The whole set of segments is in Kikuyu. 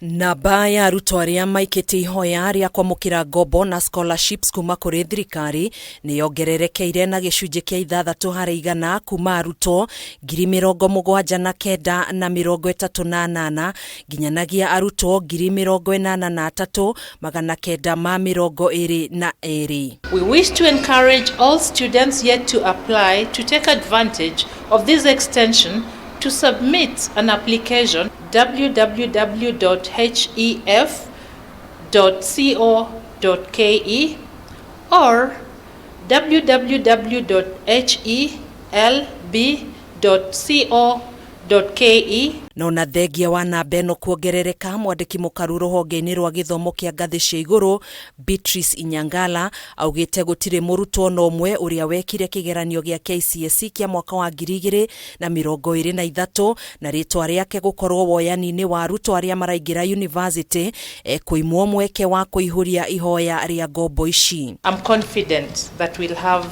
Namba ya arutwo arĩa maikĩtie ihoya rĩa kwamũkĩra ngombo na scholarships kuma kũrĩ thirikari nĩ yongererekeire na gĩcunjĩ kĩa 6% kuma arutwo 79,038 nginyanagia arutwo 83,922. We wish to encourage all students yet to apply to take advantage of this extension to submit an application www.hef.co.ke or www.helb.co.ke. No na thengia wa namba ĩno kuongerereka, mwandĩki mũkaru rũhonge-inĩ rwa gĩthomo kĩa ngathĩ cia igũrũ Beatrice Inyangala augĩte gũtirĩ mũrutwo na ũmwe ũrĩa wekire kĩgeranio gĩa KCSE kĩa mwaka wa 2023 na rĩtwa rĩake gũkorwo woyani-inĩ wa arutwo arĩa maraingĩra university ekũimwo mweke wa kũihũria ihoya rĩa ngombo ici. I'm confident that we'll have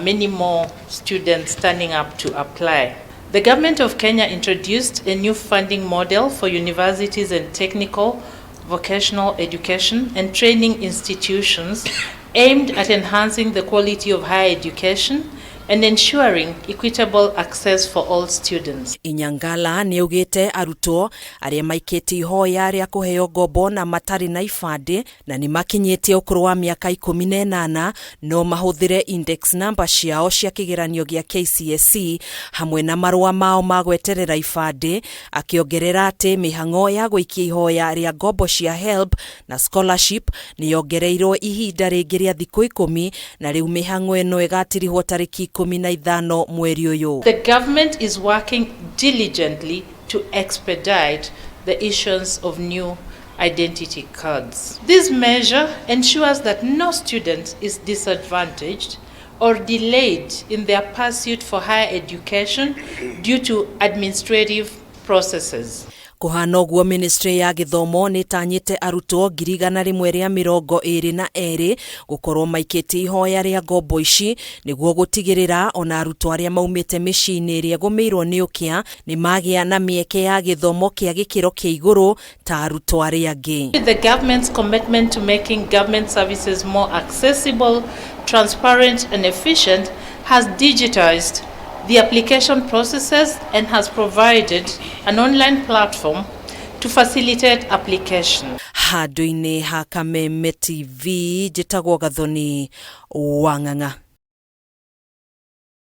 many more students turning up to apply. The government of Kenya introduced a new funding model for universities and technical, vocational education and training institutions aimed at enhancing the quality of higher education and ensuring equitable access for all students. Inyangala nĩ augĩte arutwo arĩa maikĩtie ihoya rĩa kũheo ngombo na matarĩ na ibandĩ na nĩ makinyĩtie ũkũrũ wa mĩaka 18 no mahũthĩre index number ciao cia kĩgeranio gĩa KCSE hamwe na marũa mao ma gweterera ibandĩ, akĩongerera atĩ mĩhang'o ya gũikia ihoya rĩa ngombo cia HELB na scholarship nĩ yongereirwo ihinda rĩngĩ rĩa thikũ 10 na rĩu mĩhang'o ĩno ĩgatirihwo tarĩki 15 mweri ũyũ. The government is working diligently to expedite the issuance of new identity cards. This measure ensures that no student is disadvantaged or delayed in their pursuit for higher education due to administrative processes. Kũhana ũguo, ministry ya gĩthomo nĩ ĩtanyĩte arutwo 122,000 gũkorwo maikĩtie ihoya rĩa ngombo ici nĩguo gũtigĩrĩra ona arutwo arĩa maumĩte mĩciĩ-inĩ ĩrĩa ĩgũmĩirwo nĩ ũkĩa nĩ magĩa na mĩeke ya gĩthomo kĩa gĩkĩro kĩa igũrũ ta arutwo arĩa angĩ. With the government's commitment to making government services more accessible, transparent and efficient, has digitized the application processes and has provided an online platform to facilitate application. Handũ-inĩ ha Kameme TV, njĩtagwo Gathoni Wang'ang'a.